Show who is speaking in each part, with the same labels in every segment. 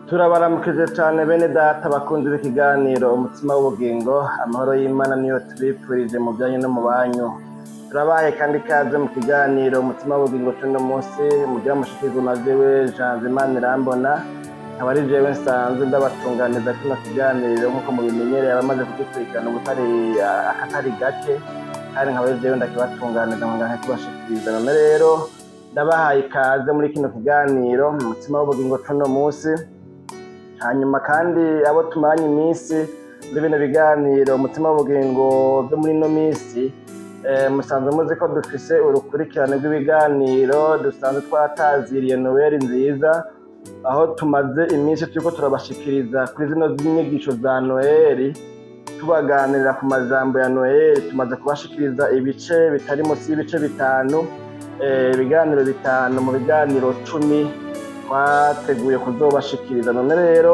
Speaker 1: Turabaramukije cane bene data bakunzi b'ikiganiro Umutsima w'Ubugingo. Amahoro y'Imana niyo tubipfurije mu byanyu no mu banyu. Turabahaye kandi ikaze mu kiganiro Umutsima w'Ubugingo c'uno munsi, mugira mushikirwe na jewe Janvier Manirambona, nkaba ari jewe nsanzwe ndabatunganiza kino kiganiro nk'uko mubimenyereye, abamaze kugikurikirana ubutari akatari gake, kandi nkaba ari jewe ndakibatunganiza nkongera nkakibashikiriza. None rero ndabahaye ikaze muri kino kiganiro Umutsima w'Ubugingo c'uno munsi. Hanyuma kandi abo tumaranye iminsi muri bino biganiro Umutsima w'Ubugingo byo muri ino minsi, musanzwe muzi ko dufise urukurikirane rw'ibiganiro dusanzwe twataziriye Noweli Nziza, aho tumaze iminsi turiko turabashikiriza kuri zino nyigisho za Noheli, tubaganirira ku majambo ya Noheli. Tumaze kubashikiriza ibice bitari munsi y'ibice 5, ibiganiro 5 mu biganiro 10 twateguye kuzobashikiriza. None rero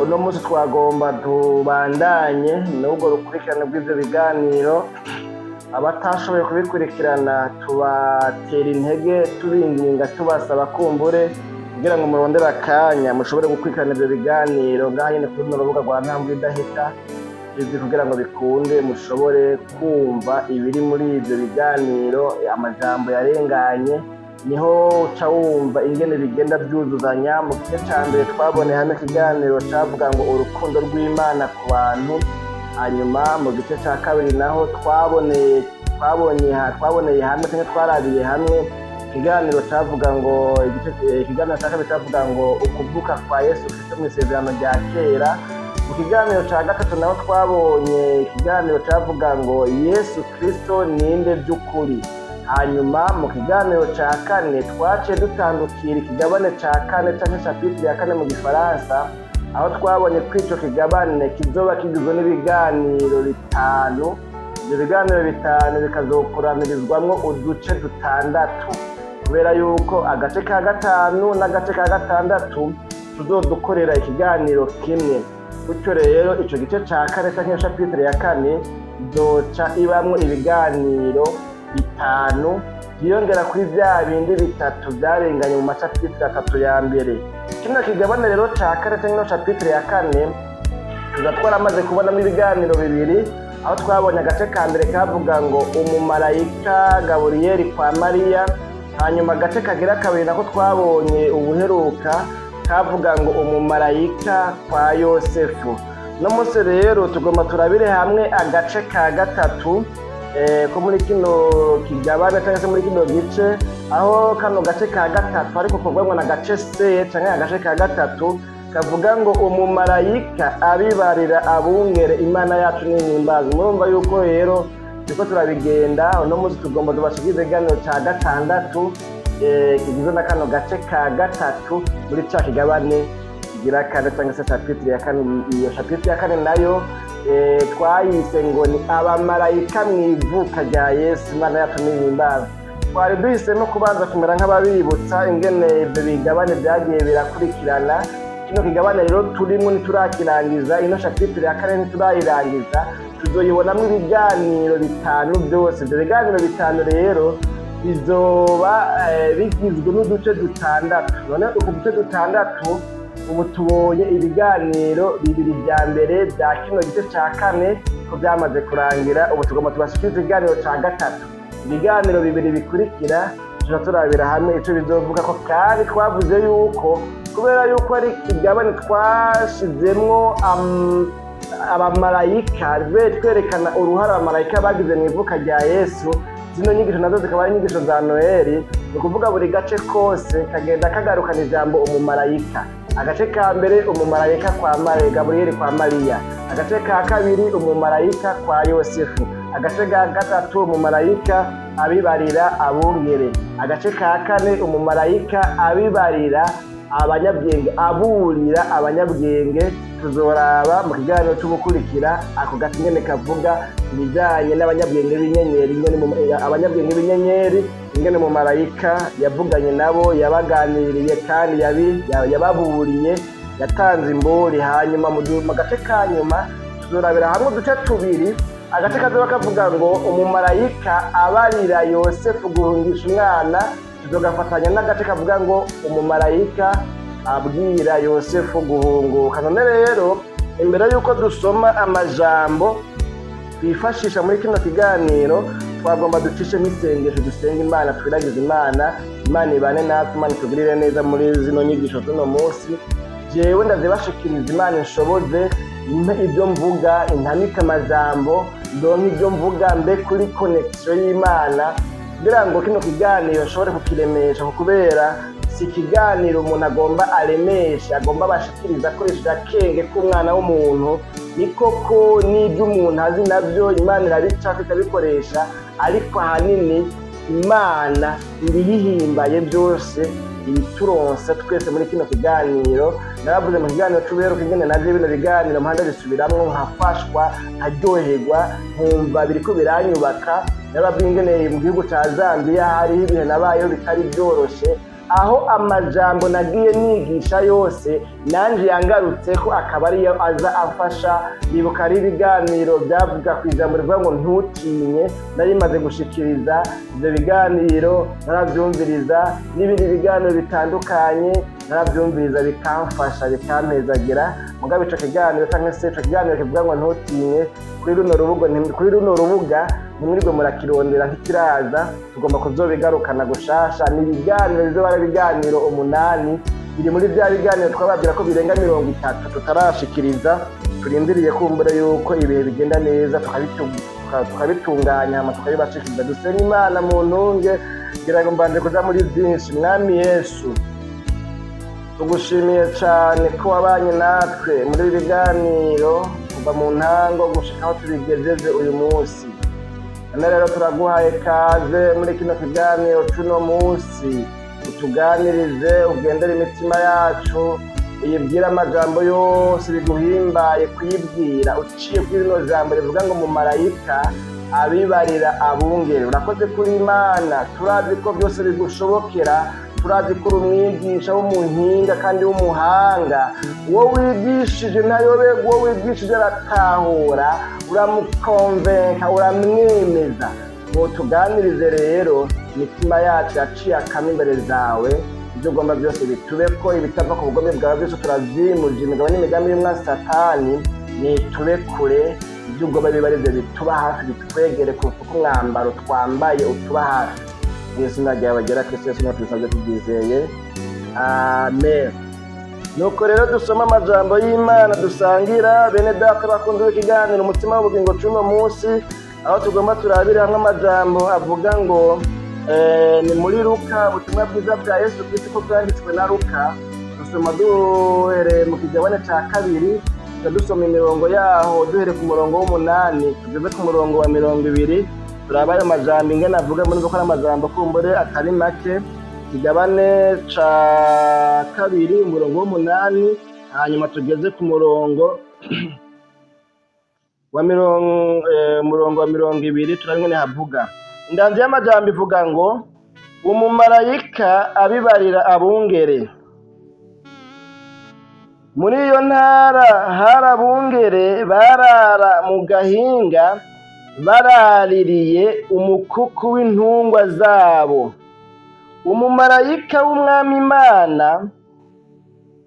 Speaker 1: uno munsi twagomba tubandanye n'ubwo rukurikirane rw'ivyo biganiro. Abatashoboye kubikurikirana tubatera intege, tubinginga, tubasaba kumbure kugira ngo murondere akanya mushobore gukurikirana ivyo biganiro ngaha nyene kuri runo rubuga rwa Ntambwe Idahita izi, kugira ngo bikunde mushobore kumva ibiri muri ivyo biganiro. Amajambo yarenganye niho uca wumva ingene bigenda byuzuzanya. Mu gice ca mbere twaboneye hamwe ikiganiro cavuga ngo urukundo rw'Imana ku bantu. Hanyuma mu gice ca kabiri naho twaboneye hamwe cyangwa twarabiye hamwe ikiganiro cavuga ngo igice, ikiganiro ca kabiri cavuga ngo ukuvuka kwa Yesu Kristo mu Isezerano rya Kera. Mu kiganiro ca gatatu naho twabonye ikiganiro cavuga ngo Yesu Kristo ninde by'ukuri. Hanyuma mu kiganiro ca kane twaciye dutandukira ikigabane ca kane canke chapitre ya kane mu Gifaransa, aho twabonye ko ico kigabane kizoba kigizwe n'ibiganiro 5. Ivyo biganiro 5 bikazokoranirizwamwo uduce dutandatu, kubera yuko agace ka gatanu n'agace ka gatandatu tuzodukorera ikiganiro kimwe. Gutyo rero ico gice ca kane canke chapitre ya kane izoca ibamwo ibiganiro 5 vyiyongera kuri vya bindi bitatu vyarenganye mu ma chapitres atatu ya mbere. Kino kigabane rero ca kane canke ino chapitre ya kane tuza twaramaze kubonamo ibiganiro bibiri, aho twabonye agace ka mbere kavuga ngo umumarayika Gaburiyeri kwa Mariya. Hanyuma agace kagira kabiri nako twabonye ubuheruka kavuga ngo umumarayika kwa Yosefu. No munsi rero tugomba turabire hamwe agace ka gatatu ko muri kino kigabane cyangwa se muri kino gice, aho kano gace ka gatatu ariko kuvuga na gace C canke agace ka gatatu kavuga ngo umumarayika abibarira abungere, Imana yacu n'ihimbaza. Murumva yuko rero turiko turabigenda. Uno munsi tugomba tubashikirize ikiganiro ca gatandatu, kigizwe na kano gace ka gatatu muri ca kigabane kigira kane cyangwa se chapitre ya kane. Iyo chapitre ya kane nayo twayise ngo ni abamarayika mu ivuka rya Yesu, Imana yacu n'ihimbaza. Twari duhisemo kubanza kumera nk'ababibutsa ingene ibyo bigabane byagiye birakurikirana. Kino kigabane rero turimo ntiturakirangiza, ino chapitre ya kane ntiturayirangiza. Tuzoyibonamo ibiganiro 5 byose. Ibyo biganiro 5 rero bizoba bigizwe n'uduce dutandatu. None uku duce dutandatu, ubu tubonye ibiganiro bibiri vya mbere bya kino gice ca kane ko byamaze kurangira. Ubu tugomba tubashikirize ikiganiro ca gatatu. Ibiganiro bibiri bikurikira tuja turabira hamwe ico bizovuga ko. Kandi twavuze yuko kubera yuko ari ikigabane twashizemwo abamarayika, twerekana uruhare abamarayika bagize mu ivuka rya Yesu, zino nyigisho nazo zikaba ari inyigisho za Noheli. Ni ukuvuga buri gace kose kagenda kagarukana ijambo umumarayika. Agace ka mbere, umumarayika kwa Mariya, Gaburiyeli kwa Mariya. Agace ka kabiri, umumarayika kwa Yosefu. Agace ka gatatu, umumarayika abibarira abungere. Agace ka kane, umumarayika abibarira abanyabwenge, aburira abanyabwenge. Tuzoraba mu kiganiro c'ugukurikira ako gace ingene kavuga ibijanye n'abanyabwenge b'inyenyeri, ingene abanyabwenge b'inyenyeri, ingene umumarayika yavuganye nabo, yabaganiriye kandi yababuriye, yatanze imburi. Hanyuma mu gace ka nyuma tuzorabira hamwe uduce tubiri. Agace kazoba kavuga ngo umumarayika abarira Yosefu guhungisha umwana, tuzogafatanya n'agace kavuga ngo umumarayika Abwira Yosefu guhunguka. None rero, imbere y'uko dusoma amajambo twifashisha muri kino kiganiro, twagomba ducishemo isengesho, dusenga Imana, twiragize Imana, Imana ibane natwe, Imana itugirire neza muri zino nyigisho z'uno munsi. Jewe ndazibashikiriza, Imana inshoboze, impe ibyo mvuga, intamike amajambo, ndonke ibyo mvuga, mbe kuri connexion y'Imana, kugira ngo kino kiganiro nshobore kukiremesha, kubera si ikiganiro umuntu agomba aremesha, agomba abashikiriza akoresheje akenge k'umwana w'umuntu. Ni koko n'ibyo umuntu azi nabyo Imana irabicako ikabikoresha, ariko ahanini Imana ibiyihimbaye byose ibituronsa twese muri kino kiganiro. Naravuze mu kiganiro c'ubuheruka ingene naje bino biganiro mpanda bisubiramwo, nkafashwa, nkaryoherwa, nkumva biriko biranyubaka. Narababwiye ingene mu gihugu ca Zambiya hariho ibihe nabayeho bitari byoroshe, aho amajambo nagiye nigisha yose nanje yangarutseko, akaba ariyo aza afasha. Ndibuka ari ibiganiro byavuga ku ijambo rivuga ngo "Ntutinye". Nari maze gushikiriza ivyo biganiro, naravyumviriza, n'ibindi biganiro bitandukanye naravyumviriza, bikamfasha, bikampezagira. Mugabo ico kiganiro, canke se ico kiganiro kivuga ngo "Ntutinye", kuri runo rubuga, kuri runo rubuga ntimwirirwe murakirondera, nk'ikiraza. Tugomba kuzobigarukana gushasha. Ni ibiganiro bizoba ari ibiganiro 8, biri muri bya biganiro twababwira ko birenga 30 tutarashikiriza. Turindiriye kumbura yuko ibihe bigenda neza, tukabitunganya, hama tukabibashikiriza. Dusenga Imana mu ntunge, ngira ngo mbanje kuja muri byinshi. Mwami Yesu, tugushimiye cyane ko wabanye natwe muri ibi biganiro kuva mu ntango gushika aho tubigejeje uyu munsi. None rero turaguhaye kaze muri kino kiganiro c'uno munsi, utuganirize, ugendere imitima yacu, uyibwire amajambo yose biguhimbaye kuyibwira uciye kuri rino jambo rivuga ngo "Mumarayika abibarira abungere". Urakoze kuri Imana, turazi ko byose bigushobokera, turazi ko uri umwigisha w'umuhinga kandi w'umuhanga. Uwo wigishije ntayoberwa, uwo wigishije aratahura, uramukonvenka, uramwemeza. Tuganirize rero, imitima yacu yaciye akama imbere zawe. Ibyo ugomba byose bitube ko, ibitava ku bugome bwawe byose turabyimuje. Imigabo n'imigambi y'umwasi Satani nitube kure, ibyo ugomba biba aribyo bituba hafi, bitwegere kuruta uko umwambaro twambaye utuba hafi. Mu izina ryawe ryera Kristo Yesu tubisabye tubyizeye, amen. Nuko rero dusoma amajambo y'Imana dusangira, bene data bakunze ikiganiro Umutima w'Ubugingo c'uno munsi, aho tugomba turabire hamwe amajambo avuga ngo ni muri Luka, ubutumwa bwiza bwa Yesu Kristo ko bwanditswe na Luka. Dusoma duhereye mu kigabane ca kabiri, tuca dusoma imirongo yaho duhereye ku murongo w'8 tugeze ku murongo wa 20. Turaba ayo majambo ingene avuga muri ko ari amajambo kumbure atari make. Ikigabane ca kabiri, umurongo w'8, hanyuma tugeze ku murongo wa mirongo umurongo wa 20, turaba ingene havuga. Indanzi y'amajambo ivuga ngo "Umumarayika abibarira abungere". Muri iyo ntara hari abungere barara mu gahinga, baraririye umukuku w'intungwa zabo. Umumarayika w'Umwami Imana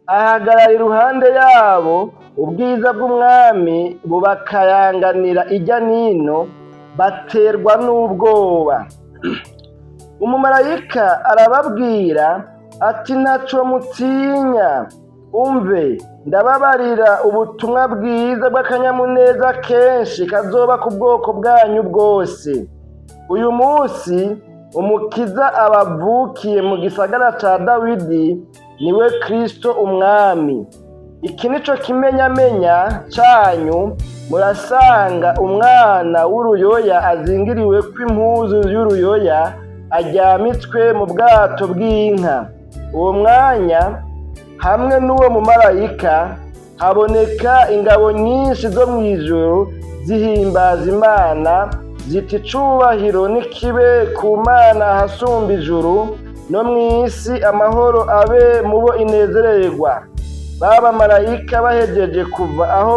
Speaker 1: ahagarara iruhande yabo, ubwiza bw'Umwami bubakayanganira ijya nino, baterwa n'ubwoba. Umumarayika arababwira ati: "Ntaco mutinya, umve, ndababarira ubutumwa bwiza bw'akanyamuneza kenshi kazoba ku bwoko bwanyu bwose. Uyu munsi Umukiza abavukiye mu gisagara ca Dawidi, niwe Kristo Umwami. Iki nico kimenyamenya canyu: murasanga umwana w'uruyoya azingiriwe kw'impuzu y'uruyoya, aryamitswe mu bwato bw'inka." Uwo mwanya hamwe n'uwo mumarayika haboneka ingabo nyinshi zo mu ijuru zihimbaza Imana ziti: "Icubahiro nikibe ku Mana ahasumba ijuru, no mw'isi amahoro abe mu bo inezererwa." Ba bamarayika bahejeje kuva aho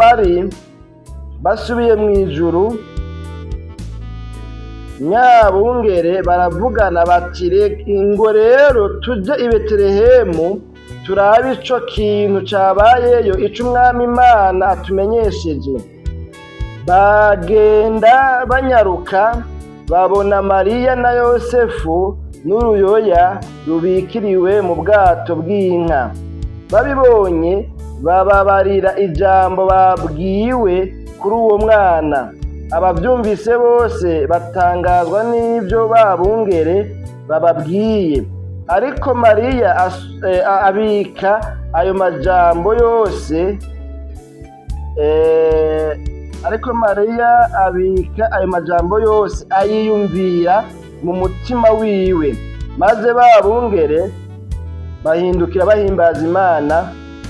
Speaker 1: bari basubiye mu ijuru. Nyabungere baravugana bati: "Ngo rero tujye i Betelehemu turabe ico kintu cabayeyo, ico Umwami Imana atumenyesheje." Bagenda banyaruka, babona Mariya na Yosefu n'uruyoya rubikiriwe mu bwato bw'inka. Babibonye, bababarira ijambo babwiwe kuri uwo mwana. Abavyumvise bose batangazwa n'ibyo babungere bababwiye. Ariko Mariya abika ayo majambo yose, ariko Mariya abika ayo majambo yose, ayiyumvira mu mutima wiwe. Maze babungere bahindukira, bahimbaza Imana,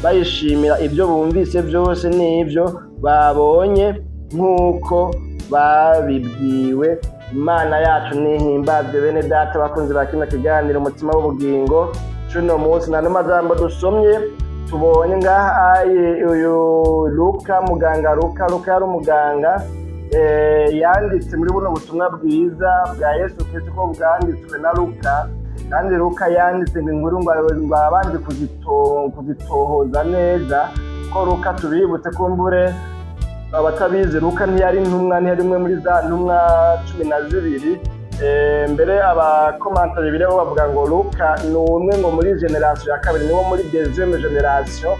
Speaker 1: bayishimira ibyo bumvise byose n'ibyo babonye, nk'uko babibwiwe. Imana yacu nihimbazwe. Bene Data bakunzi ba kino kiganiro Umutima w'Ubugingo cuno munsi, nano majambo dusomye tubonye ngaha aye, uyu Luka, muganga Luka, Luka yari umuganga, yanditse muri buno butumwa bwiza bwa Yesu Kristo ko bwanditswe na Luka. Kandi Luka yanditse ngo inkuru ngo abanje kuzitohoza neza, ko Luka, tubibutse kumbure abatabizi, Luka ntiyari intumwa, ntiyari umwe muri za ntumwa 12. Mbere abakomanta Bibiliya bo bavuga ngo Luka ni umwe ngo muri génération ya kabiri, niwo muri deuxième génération.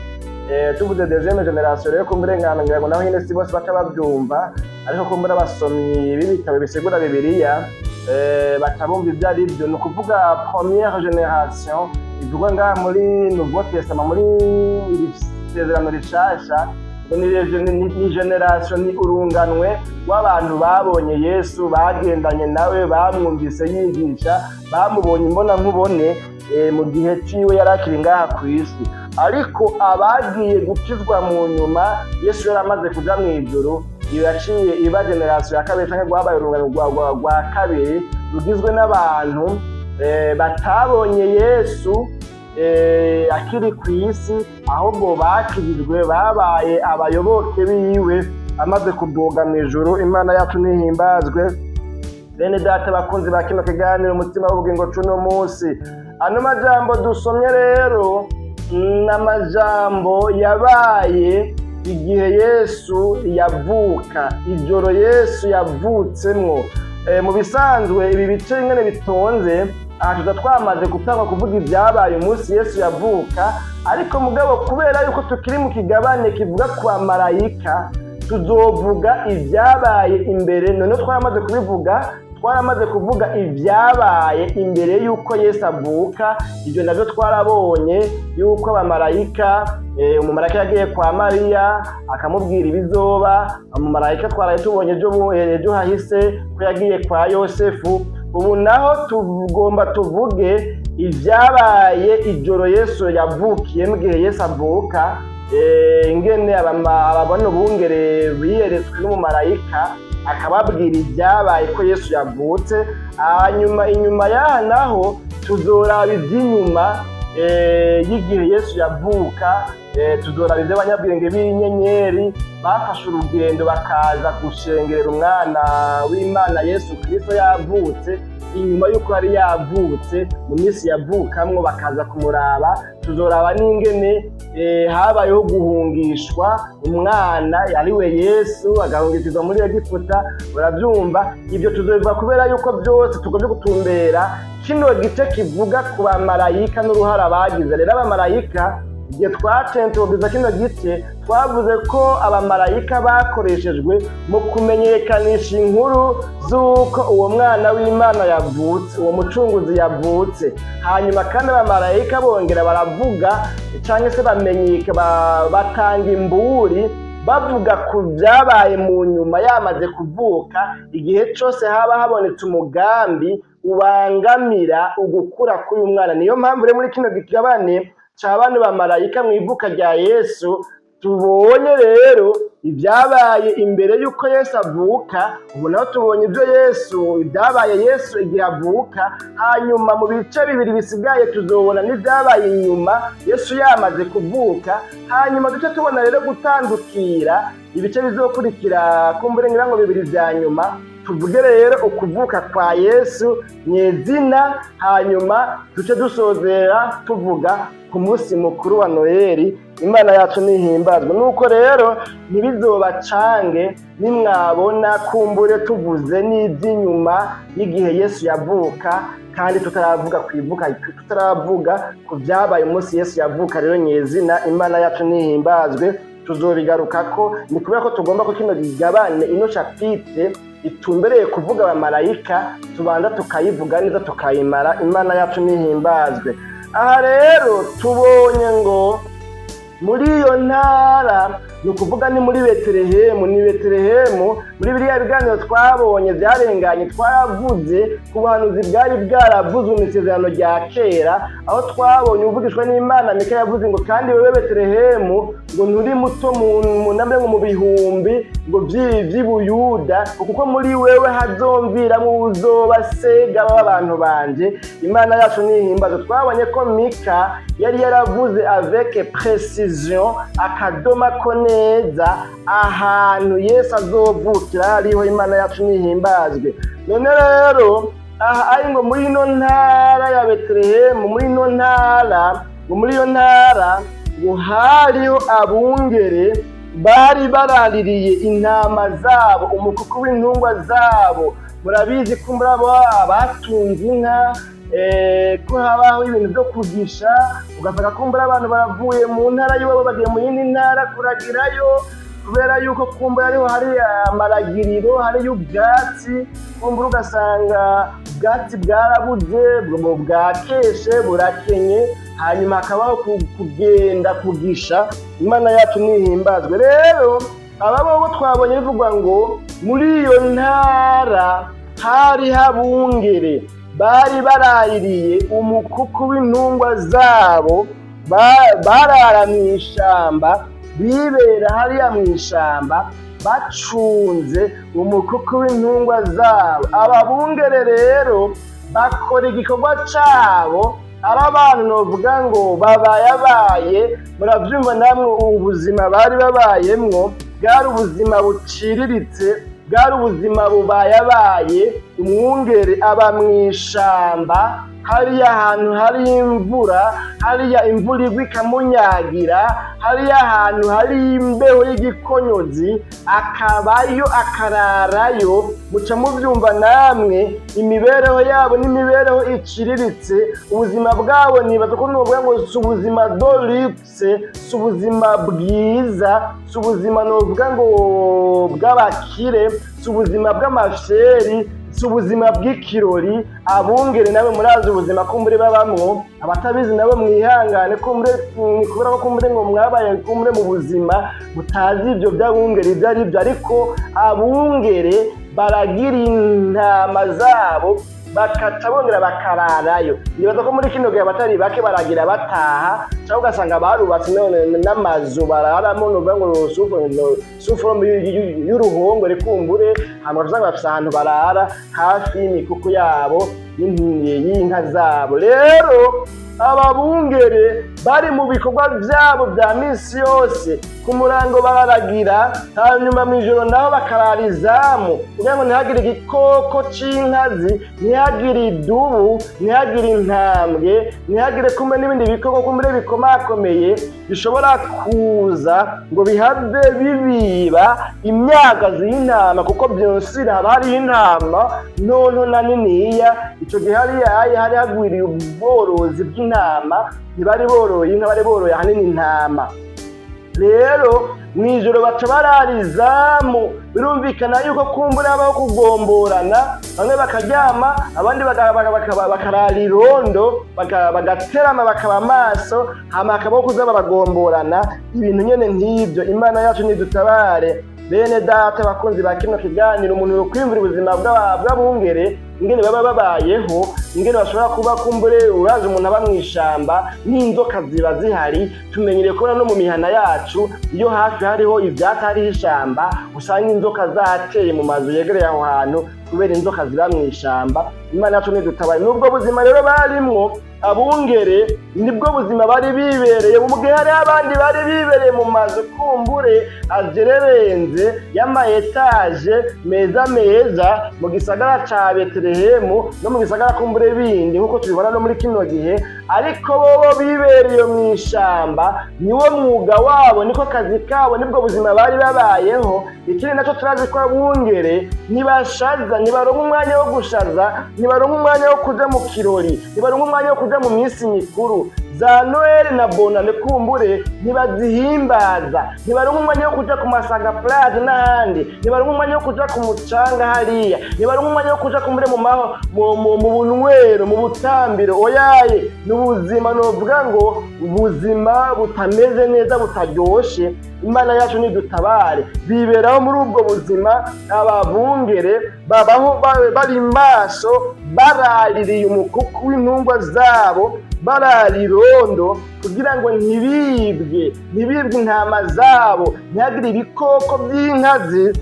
Speaker 1: Tuvuze deuxième génération rero, kumbure ngira ngo naho nyine si bose baca babyumva, ariko kumbure abasomyi b'ibitabo bisigura Bibiliya baca bumva ibyo ari byo. Ni ukuvuga première génération ivugwa ngaha muri Nouveau Testament, muri iri sezerano rishasha, ngo ni génération, ni urunganwe rw'abantu babonye Yesu, bagendanye nawe, bamwumvise yigisha, bamubonye imbona nkubone mu gihe ciwe yari akiri ngaha ku isi. Ariko abagiye gukizwa mu nyuma, Yesu yari amaze kuja mu ijuru, iyo yaciye iba génération ya kabiri, canke rwabaye urungano rwa kabiri rugizwe n'abantu batabonye Yesu akiri ku isi, ahubwo bakirijwe, babaye abayoboke biwe amaze kuduga mu ijuru. Imana yacu nihimbazwe. Bene Data bakunzi ba kino kiganiro Umutima w'Ubugingo cuno munsi, ano majambo dusomye rero ni amajambo yabaye igihe Yesu yavuka, ijoro Yesu yavutsemwo. Mu bisanzwe ibi bice ingene bitonze aha, tuza twamaze gutangwa kuvuga ibyabaye umunsi Yesu yavuka. Ariko mugabo kubera yuko tukiri mu kigabane kivuga kwa marayika, tuzovuga ibyabaye imbere. Noneho twaramaze kubivuga, twaramaze kuvuga ibyabaye imbere y'uko Yesu avuka. Ibyo nabyo twarabonye yuko abamarayika, umumarayika yagiye kwa Mariya akamubwira ibizoba. Umumarayika twaraye tubonye ejo hahise ko yagiye kwa Yosefu. Ubu naho tugomba tuvuge ibyabaye ijoro Yesu yavukiyemo, igihe Yesu avuka, ingene ababona ubungere biyeretswe n'umumarayika akababwira ibyabaye ko Yesu yavutse. Hanyuma inyuma y'aha naho tuzoraba iby'inyuma y'igihe Yesu yavuka. Tuzoraba iby'abanyabwenge b'inyenyeri bafashe urugendo bakaza gushengerera umwana w'Imana Yesu Kristo yavutse, inyuma y'uko yari yavutse, mu minsi yavukamwo bakaza kumuraba. Tuzoraba n'ingene habayeho guhungishwa umwana yariwe Yesu, agahungishirizwa muri Egiputa. Urabyumva, ibyo tuzobivuga kubera yuko byose tugomba gutumbera kino gice kivuga ku bamarayika n'uruhara bagize. Rero abamarayika, igihe twacentobiza kino gice, twavuze ko abamarayika bakoreshejwe mu kumenyekanisha inkuru z'uko uwo mwana w'Imana yavutse, uwo mucunguzi yavutse. Hanyuma kandi abamarayika bongera baravuga cyangwa se bamenyeka, batanga imburi, bavuga ku byabaye mu nyuma yamaze kuvuka, igihe cyose haba habonetse umugambi ubangamira ugukura k'uyu mwana. Niyo mpamvu rero muri kino gigabane ca bano bamarayika mu ivuka rya Yesu, tubonye rero ibyabaye imbere y'uko Yesu avuka. Ubu naho tubonye ibyo Yesu, ibyabaye Yesu igihe avuka. Hanyuma mu bice bibiri bisigaye tuzobona n'ibyabaye inyuma Yesu yamaze kuvuka. Hanyuma duce tubona rero gutandukira ibice bizokurikira, kumbure ngira ngo bibiri vya nyuma. Tuvuge rero ukuvuka kwa Yesu nyezina, hanyuma duce dusozera tuvuga ku munsi mukuru wa Noheli. Imana yacu nihimbazwe. Nuko rero ntibizobacange nimwabona kumbure tuvuze n'iby'inyuma y'igihe Yesu yavuka, kandi tutaravuga kwivuka, tutaravuga ku byabaye umunsi Yesu yavuka. Rero nyezina, Imana yacu nihimbazwe, tuzobigarukako. Ni kubera ko tugomba ko kino gigabane, ino chapitre itumbereye kuvuga abamarayika, tubanza tukayivuga neza, tukayimara. Imana yacu nihimbazwe. Aha rero tubonye ngo muri iyo ntara, ni ukuvuga ni muri Betelehemu, ni Betelehemu. Muri biriya biganiro twabonye byarenganye, twaravuze ku buhanuzi bwari bwaravuzwe mu Isezerano rya Kera, aho twabonye uvugishwa n'Imana Mika yavuze ngo: "Kandi wewe Betelehemu, ngo nturi muto mu namwe ngo mu bihumbi ngo vy'Ibuyuda, kuko muri wewe hazomviramwo uzoba segaba w'abantu banje." Imana yacu nihimbazo. Twabonye ko Mika yari yaravuze avec précision, akadoma ko neza ahantu Yesu azovukira hariho. Imana yacu nihimbazwe. None rero aha ari ngo muri ino ntara ya Betelehemu, muri ino ntara, ngo muri iyo ntara ngo hariho abungere bari baraririye intama zabo, umukuku w'intungwa zabo. Murabizi ko muri abo batunze inka, ko habaho ibintu byo kugisha, ugasanga kumbura abantu baravuye mu ntara y'iwabo bagiye mu yindi ntara kuragirayo, kubera yuko kumbura ariho hari amaragiriro, hariyo ubwatsi. Kumbura ugasanga ubwatsi bwarabuze, bwakeshe, burakenye, hanyuma hakabaho kugenda kugisha. Imana yacu nihimbazwe. Rero aba bobo twabonye bivugwa ngo muri iyo ntara hari habungere bari baraririye umukuku w'intungwa zabo, barara mu ishamba, bibera hariya mu ishamba bacunze umukuku w'intungwa zabo. Ababungere rero bakora igikorwa cabo ari abantu novuga ngo babayabaye. Muravyumva namwe, ubuzima bari babayemwo bwari ubuzima buciriritse, bwari ubuzima bubayabaye. Umwungere aba mw'ishamba hariya ahantu hari imvura, hariya imvura igwa ikamunyagira, hariya ahantu hari imbeho y'igikonyozi, akabayo, akararayo. Muca muvyumva namwe, imibereho yabo n'imibereho iciriritse. Ubuzima bwabo nibaza ko novuga ngo si ubuzima de luxe, si ubuzima bwiza, si ubuzima novuga ngo bw'abakire, si ubuzima bw'amafyeri, si ubuzima bw'ikirori. Abungere nawe murazi ubuzima kumbure babamwo. Abatabizi nabo mwihangane, kumbure ni kubera ko kumbure ngo mwabaye kumbure mu buzima mutazi ibyo by'abungere ibyo ari byo. Ariko abungere baragira intama zabo, bakaca bongera bakararayo. Nibaza ko muri kino gihe abatari bake baragira bataha, cyangwa ugasanga barubatse none n'amazu bararamo, nuvuga ngo sous forme y'uruhongore kumbure, hama usanga bafise ahantu barara hafi y'imikuku yabo y'inka zabo. Rero ababungere bari mu bikorwa vyabo vya misi yose, ku murango bararagira, hanyuma mw'ijoro naho bakarara izamu kugira ngo ntihagire igikoko c'inkazi, ntihagire idubu, ntihagire intambwe, ntihagire kumwe n'ibindi bikoko kumbe bikomakomeye bishobora kuza ngo bihave bibiba imyagazi y'intama, kuko byonsira haba hariho intama ntonto na niniya. Ico gihe hariya hari hagwiriye ubworozi bw'intama, ntibari boroye inka, bari boroye ahanini intama. Rero mw'ijoro baca barara izamu. Birumvikana yuko kumbura habaho kugomborana, bamwe bakaryama, abandi bakarara irondo, bagaterama, bakaba amaso, hama hakabaho kuza baragomborana, ibintu nyene nk'ivyo. Imana yacu nidutabare. Bene data, bakunzi ba kino kiganiro, umuntu yokwiyumvira ubuzima bw'abungere. Ingene baba babayeho, ingene bashobora kuba, kumbure urazi umuntu aba mw'ishamba n'inzoka ziba zihari. Tumenyereye kubona no mu mihana yacu, iyo hafi hariho ivyatsi, hariho ishamba, usanga inzoka zateye mu mazu yegereye aho hantu kubera inzoka ziba mw'ishamba. Imana yacu nidutabaye. N'ubwo buzima rero barimwo abungere, nibwo buzima bari bibereye mu gihe hariho abandi bari bibereye mu mazu kumbure ajererenze y'ama étages meza meza mu gisagara ca Betelehemu no mu gisagara kumbure bindi, nk'uko tubibona no muri kino gihe. Ariko bobo bibereye mw'ishamba, niwo mwuga wabo, niko kazi kabo, nibwo buzima bari babayeho. Ikindi naco, turazi ko abungere ntibashaza, ntibaronka umwanya wo gushaza, ntibaronka umwanya wo kuja mu kirori, ntibaronka umwanya wo kuja mu minsi mikuru za Noël na Bonane, kumbure ntibazihimbaza, ntibaronka umwanya wo kuja ku Masaga Plage n'ahandi, ntibaronka umwanya wo kuja ku mucanga hariya, ntibaronka umwanya wo kuja kumbure mu maho mu bunywero, mu butambiro. Oyaye, ni ubuzima novuga ngo ubuzima butameze neza, butaryoshe. Imana yacu nidutabare. Biberaho muri ubwo buzima. Ababungere babaho bari maso, baraririye umukuku w'intungwa zabo, barara irondo kugira ngo ntibibwe intama zabo, ntihagire ibikoko by'inkazi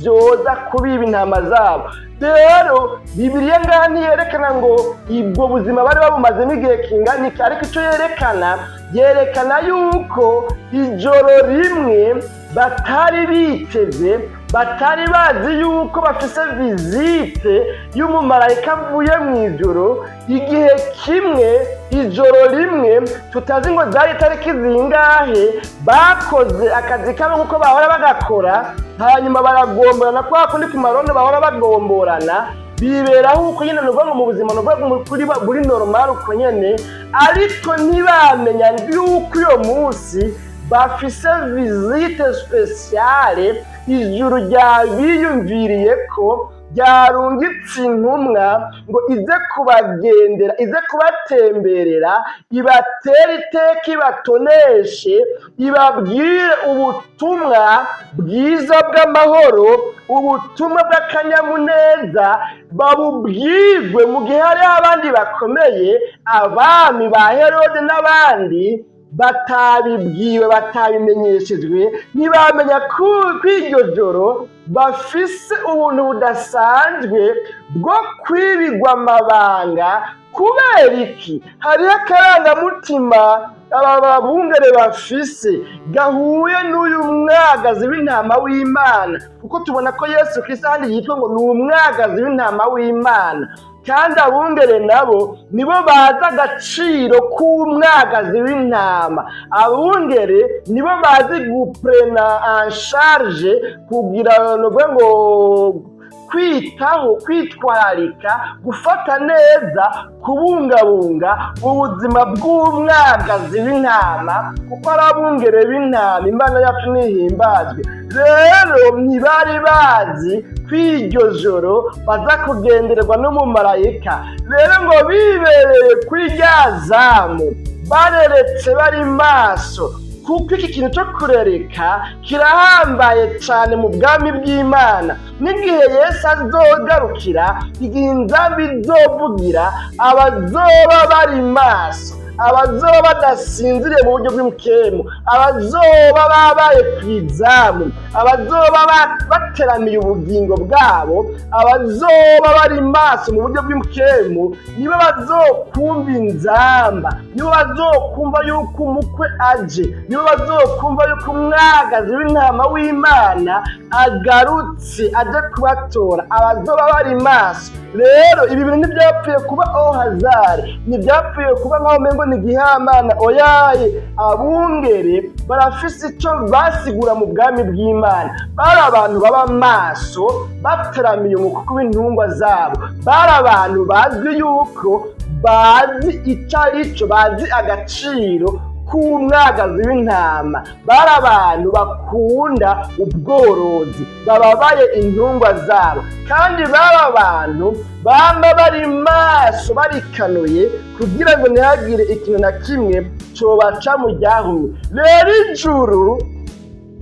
Speaker 1: byoza kubiba intama zabo. Rero Bibiliya ngaha ntiyerekana ngo ubwo buzima bari babumazemo igihe kingana iki, ariko icyo yerekana, yerekana yuko ijoro rimwe batari biteze, batari bazi yuko bafise visite y'umumarayika avuye mu ijoro. Igihe kimwe, ijoro rimwe tutazi ngo zari itariki zingahe, bakoze akazi kabo nk'uko bahora bagakora, hanyuma baragomborana kwa kundi ku marondo bahora bagomborana, biberaho uko nyene, nuvuga ngo mu buzima, nuvuga ngo kuri buri normal uko nyene. Ariko ntibamenya yuko uyo munsi bafise visite spéciale. Ijuru ryabiyumviriye ko ryarungitse intumwa ngo ize kubagendera, ize kubatemberera, ibatere iteka, ibatoneshe, ibabwire ubutumwa bwiza bw'amahoro, ubutumwa bw'akanyamuneza, babubwirwe mu gihe hariho abandi bakomeye, abami ba Herode n'abandi, batabibwiwe, batabimenyeshejwe. Ntibamenya ko iryo joro bafise ubuntu budasanzwe bwo kwibigwa amabanga. Kubera iki? Hariho akarangamutima aba babungere bafise gahuye n'uyu mwagazi w'intama w'Imana, kuko tubona ko Yesu Kristo ahandi yitwa ngo ni umwagazi w'intama w'Imana, kandi abungere nabo nibo bazi agaciro k'umwagazi w'intama. Abungere nibo bazi guprena en charge, kugira ngo kwitaho, kwitwararika, gufata neza, kubungabunga ubuzima bw'umwagazi w'intama, kuko ari abungere b'intama. Imana yacu nihimbazwe. Rero ntibari bazi ko iryo joro baza kugendererwa n'umumarayika. Rero ngo bibereye kuri rya zamu, bareretse, bari maso, kuko iki kintu cyo kurereka kirahambaye cyane mu bwami bw'Imana. N'igihe Yesu azogarukira, igihe inzambi izovugira, abazoba bari maso, abazoba badasinziriye mu buryo bw'imikemu, abazoba babaye ku izamu, abazoba bateramiye ubugingo bwabo, abazoba bari maso mu buryo bw'imikemu, nibo bazokumva inzamba, nibo bazokumva yuko umukwe aje, nibo bazokumva yuko umwagazi w'intama w'Imana agarutse aje kubatora, abazoba bari maso. Rero ibi bintu ntibyapfuye kuba au hasard, ntibyapfuye kuba nk'aho umengo ni igihamana. Oyaye, abungere barafise icyo basigura mu bwami bw'Imana. Bari abantu baba maso, bateramiye umukuku w'intungwa zabo. Bari abantu bazwi yuko bazi icyo ari cyo, bazi agaciro k'umwagazi w'intama. Bari abantu bakunda ubworozi, bababaye intungwa zabo, kandi bari abantu bamba bari maso, barikanuye kugira ngo ntihagire ikintu na kimwe cobaca mu ryahumye. Rero ijuru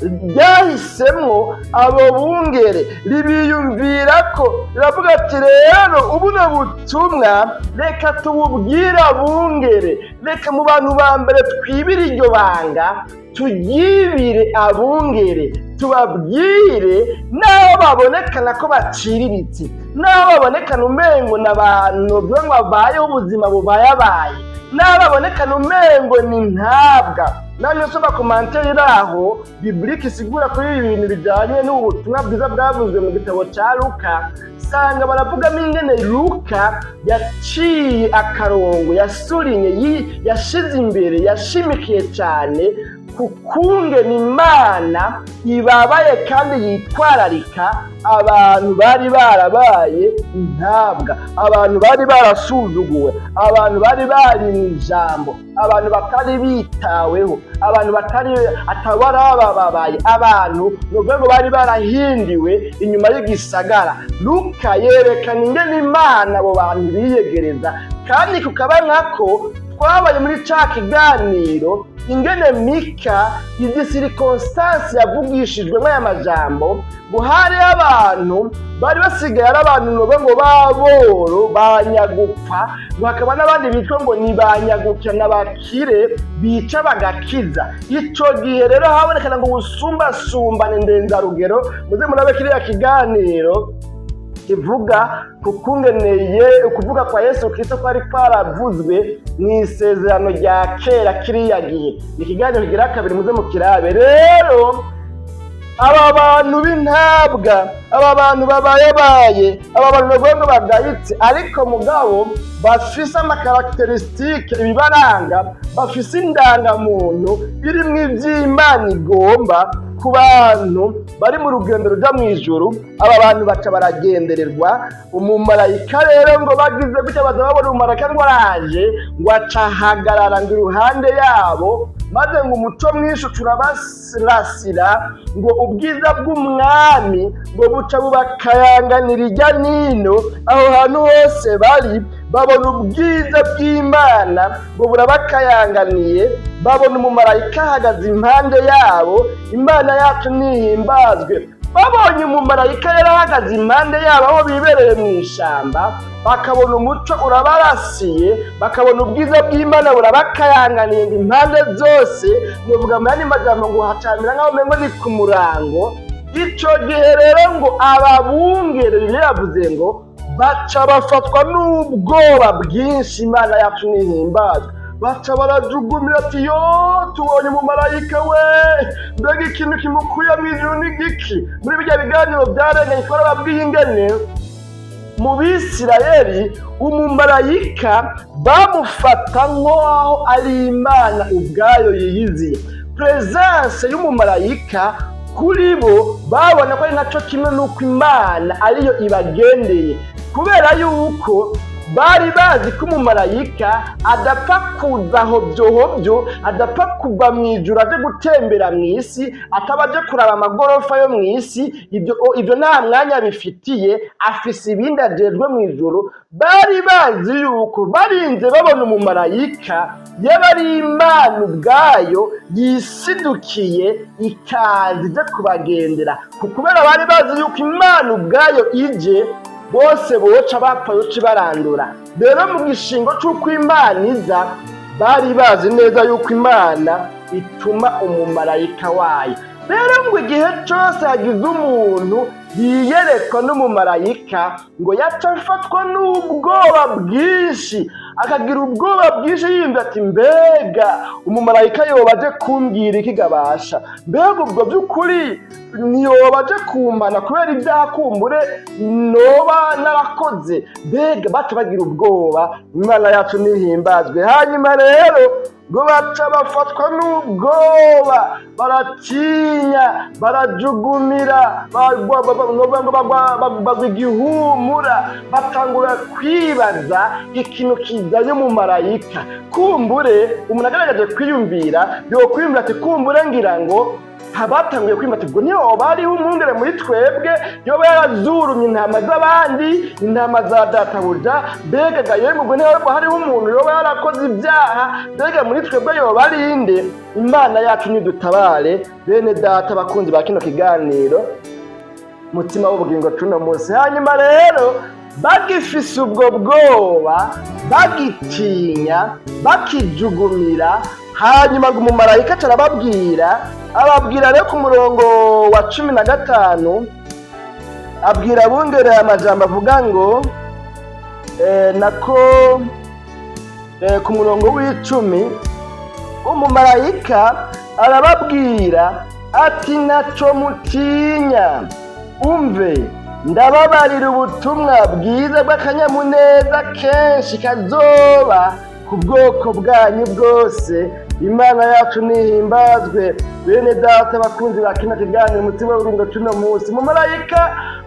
Speaker 1: Ryahisemwo abo bungere, ribiyumvira ko riravuga ati: "Rero ubuno butumwa reka tububwire abungere, reka mu bantu ba mbere twibire iryo banga, turyibire abungere, tubabwire n'aho babonekana ko baciriritse, n'aho babonekana umengo n'abantu bavuga ngo babayeho ubuzima bubayabaye, n'aho babonekana umengo ni ntabwa." Namwe nsoma commentaire iraho biblique isigura kuri ibi bintu bijyanye n'ubu butumwa bwiza bwavuzwe mu gitabo ca Luka, sanga baravugamo ingene Luka yaciye akarongo, yasurinye, yashize imbere, yashimikiye cyane ku kungena Imana ibabaye kandi yitwararika abantu bari barabaye intabwa, abantu bari barasuzuguwe, abantu bari bari mu ijambo, abantu batari bitaweho, abantu batari atawarabababaye, abantu ni ukuvuga ngo bari barahindiwe inyuma y'igisagara. Luka yerekana ingene Imana abo bantu biyegereza, kandi kukaba nkako twabaye muri ca kiganiro ingene Mika izi circonstances yavugishijwemo aya majambo, ngo hariho abantu bari basigaye ari abantu novuga ngo baboro banyagupfa, ngo hakaba n'abandi bitwa ngo ni banyagukira n'abakire bica bagakiza. Ico gihe rero habonekana ngo ubusumbasumbane ndenzarugero. Muze murabe kiriya kiganiro kivuga ku kungeneye ukuvuga kwa Yesu Kristo kwari kwaravuzwe mu Isezerano rya Kera kiriya gihe. Ni ikiganiro kigira kabiri, muze mukirabe. Rero aba bantu b'intabwa, aba bantu babayebaye, aba bantu bavuga ngo bagayitse, ariko mugabo bafise ama caractéristiques, ibibaranga, bafise indangamuntu irimwo ivy'Imana igomba ku bantu bari mu rugendo ruja mu ijuru. Aba bantu baca baragendererwa umumarayika. Rero ngo bagize gutya, baza babona umumarayika ngo araje, ngo aca ahagarara ngo iruhande yabo, maze ngo umuco mwinshi turabasirasira, ngo ubwiza bw'Umwami ngo buca bubakayanganira irya nino. Aho hantu hose bari babona ubwiza bw'Imana ngo burabakayanganiye, babona umumarayika ahagaze impande yabo. Imana yacu nihimbazwe. Babonye umumarayika yari ahagaze impande yabo aho bibereye mu ishamba, bakabona umuco urabarasiye, bakabona ubwiza bw'Imana burabakayanganiye ngo impande zose, nuvuga mu yandi majambo ngo hacamira nk'aho umengo ni ku murango. Ico gihe rero ngo ababungere, Bibiliya yavuze ngo baca bafatwa n'ubwoba bwinshi. Imana yacu nihimbazwe. Baca barajugumira ati: "Yo, tubonye umumarayika we, mbega ikintu kimukuye mu ijuru ni giki?" Muri bijya biganiro byarenganye twarababwiye ingene mu Bisirayeli umumarayika bamufata nk'aho ari Imana ubwayo yiyiziye. Présence y'umumarayika kuri bo babona ko ari nacyo kimwe n'uko Imana ariyo ibagendeye, kubera yuko bari bazi ko umumarayika adapfa kuza hobyo hobyo, adapfa kuva mu ijuru aje gutembera mu isi, ataba aje kuraba amagorofa yo mu isi. Ibyo nta mwanya bifitiye, afise ibindi ajejwe mu ijuru. Bari bazi yuko barinze babona umumarayika yaba ari Imana ubwayo yisidukiye ikaza ije kubagendera, kubera bari bazi yuko Imana ubwayo ije bose boca bapfa, yoca ibarandura. Rero mu gishingo c'uko Imana iza, bari bazi neza yuko Imana ituma umumarayika wayo. Rero ngo igihe cose hagize umuntu yiyerekwa n'umumarayika, ngo yaca afatwa n'ubwoba bwinshi, akagira ubwoba bwinshi, yiyumva ati: "Mbega umumarayika yoba aje kumbwira iki gabasha? Mbega ubwo by'ukuri ntiyoba aje kumpana kubera ibyaha kumbure noba narakoze?" Mbega baca bagira ubwoba. Imana yacu nihimbazwe. Hanyuma rero ngo baca bafatwa n'ubwoba, baratinya, barajugumira, bagwa igihumura, batangura kwibaza ikintu kizanye umumarayika. Kumbure umuntu agaragaje kwiyumvira, yokwiyumvira ati: "Kumbure ngira ngo Batanguye kwimata ubwo niyo hoba hariho umwungere muri twebwe yoba yarazurumye intama z'abandi, intama za databuja? Mbega ga yemwe, ubwo niyo hoba hariho umuntu yoba yarakoze ibyaha? Mbega muri twebwe yoba ari inde? Imana yacu nidutabare, bene data bakunzi ba kino kiganiro Mutima w'Ubugingo cuno munsi. Hanyuma rero bagifise ubwo bwoba, bagitinya, bakijugumira, hanyuma ngo umumarayika aca arababwira, ababwira rero ku murongo wa 15, abwira abungere amajambo avuga ngo nako ku murongo w'10, umumarayika arababwira ati: "Ntaco mutinya, umve, ndababarira ubutumwa bwiza bw'akanyamuneza kenshi kazoba ku bwoko bwanyu bwose." Imana yacu nihimbazwe. Bene data bakunzi ba kino kiganiro Umutima w'Ubugingo cuno munsi, umumarayika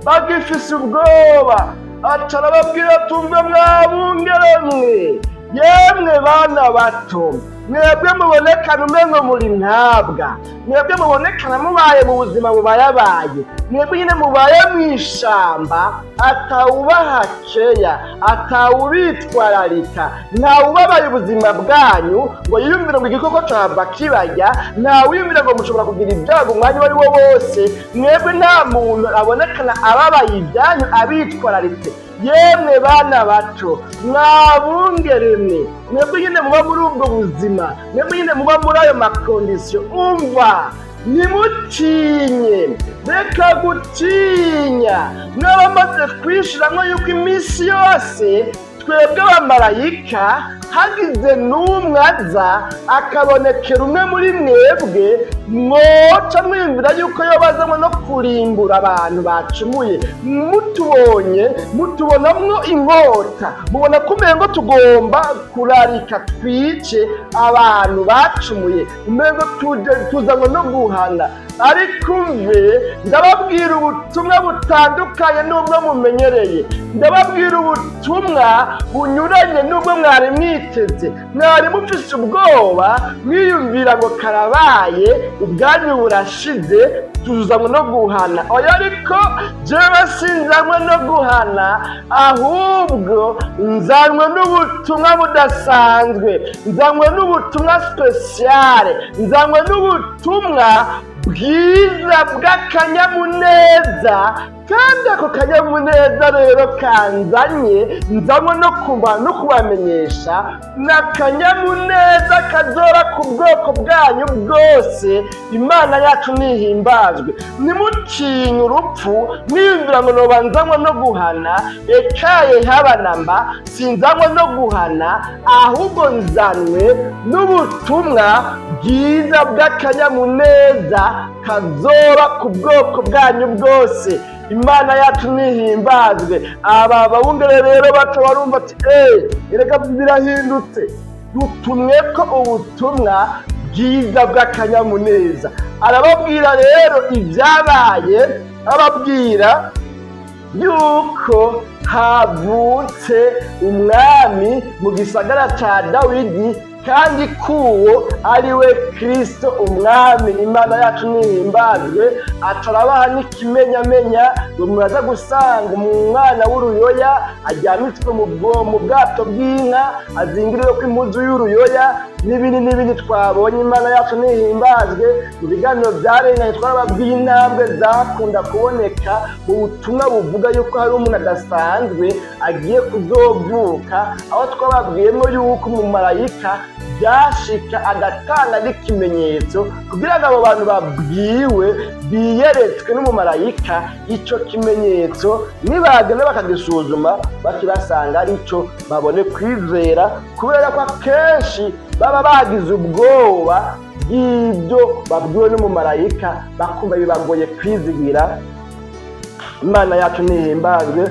Speaker 1: bagifise ubwoba aca arababwira: "Tumve mwabungere mwe, yemwe bana bato, mwebwe mubonekana umengo muri ntabwa, mwebwe mubonekana mubaye mu buzima bubayabaye, mwebwe nyine mubaye mw'ishamba, atawubaha keya, atawubitwararika, ntawubabaye ubuzima bwanyu ngo yiyumvire ngo igikoko cahava kibarya, ntawiyumvire ngo mushobora kugira ibyago umwanya uwo ari wo wose. Mwebwe nta muntu abonekana ababaye ibyanyu, abitwararitse. Yemwe bana bato, mwabungere mwe, mwebwe nyine muba muri ubwo buzima, mwebwe nyine muba muri ayo ma conditions, umva, ntimutinye, reka gutinya. Mwaba kwishiramwo yuko iminsi yose twebwe abamarayika hagize n'umwe aza akabonekera umwe muri mwebwe, mwoca mwiyumvira yuko yobazamwo no kurimbura abantu bacumuye. Mutubonye mutubonamwo inkota, mubona ko umengo tugomba kurarika twice abantu bacumuye, umengo tuje tuzanywe no guhana. Ariko umve, ndababwira ubutumwa butandukanye n'ubwo mumenyereye, ndababwira ubutumwa bunyuranye n'ubwo mwari mwiteze. Mwari mufise ubwoba, mwiyumvira ngo karabaye, ubwanyu burashize, tuzanywe no guhana. Oya, ariko jewe sinzanywe no guhana, ahubwo nzanywe n'ubutumwa budasanzwe, nzanywe n'ubutumwa spéciale, nzanywe n'ubutumwa bwiza bw'akanyamuneza. Kandi ako kanyamuneza rero kanzanye, nzanywe no kubamenyesha, ni akanyamuneza kazora ku bwoko bwanyu bwose. Imana yacu nihimbazwe. Ntimutinye urupfu mwiyumvira ngo noba nzanywe no guhana. Ekaye, haba namba, sinzanywe no guhana, ahubwo nzanywe n'ubutumwa bwiza bw'akanyamuneza kazoba ku bwoko bwanyu bwose. Imana yacu nihimbazwe. Aba babungere rero baca barumva ati: "Eee, erega birahindutse, dutumwe ko ubutumwa bwiza bw'akanyamuneza." Arababwira rero ibyabaye, ababwira yuko havutse umwami mu gisagara ca Dawidi, kandi kuwo ari we Kristo umwami. Imana yacu nihimbazwe. Atarabaha n'ikimenyamenya ngo muraza gusanga umwana w'uruyoya aryamitswe mu bwato bw'inka, azingiriwe ko impuzu y'uruyoya, n'ibindi n'ibindi twabonye. Imana yacu nihimbazwe. Mu biganiro byarenganye twarababwiye intambwe zakunda kuboneka mu butumwa buvuga yuko hari umuntu adasanzwe agiye kuzovuka, aho twababwiyemo yuko umumarayika byashika agatanga n'ikimenyetso kugira ngo abo bantu babwiwe biyeretswe n'umumarayika ico kimenyetso, nibagenda bakagisuzuma bakibasanga arico, babone kwizera, kubera ko akenshi baba bagize ubwoba bw'ibyo babwiwe n'umumarayika, bakumva bibagoye kwizigira. Imana yacu nihimbazwe.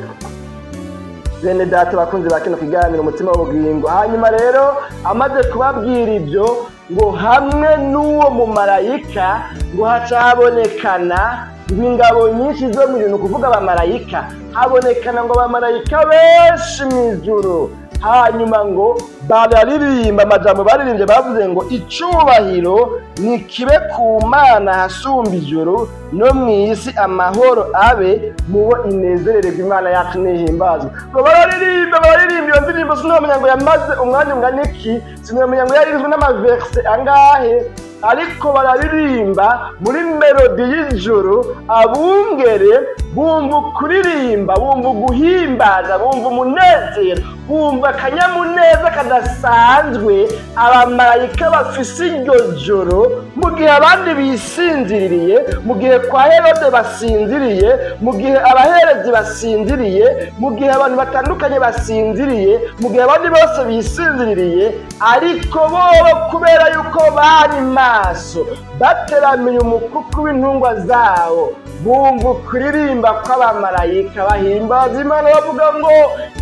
Speaker 1: Bene data bakunzi ba kino kiganiro Umutima w'Ubugingo, hanyuma rero amaze kubabwira ibyo, ngo hamwe n'uwo mumarayika ngo haca habonekana ngo ingabo nyinshi zo mu ijuru, ni ukuvuga abamarayika, habonekana ngo abamarayika benshi mu ijuru. Hanyuma ngo bararirimba amajambo baririmbye, bavuze ngo: "Icubahiro ni kibe ku Mana hasumba ijuru, no mu isi amahoro abe mubo inezerererwa." Imana yacu nihimbazwe. Ngo bararirimba, bararirimba iyo ndirimbo. Sinomenya ngo yamaze umwanya ungana iki, sinomenya ngo yarizwe n'ama versets angahe, ariko bararirimba muri mélodie y'ijuru. Abungere bumva ukuririmba, bumva uguhimbaza, bumva umunezero, bumva akanyamuneza kadasanzwe abamarayika bafise iryo joro, mu gihe abandi bisinziririye, mu gihe kwa Herode basinziriye, mu gihe abaherezi basinziriye, mu gihe abantu batandukanye basinziriye, mu gihe abandi bose bisinziririye. Ariko bobo, kubera yuko bari maso, bateramiye umukuku w'intungwa zabo, bumva ukuririmba kw'abamarayika bahimbaza Imana, bavuga ngo: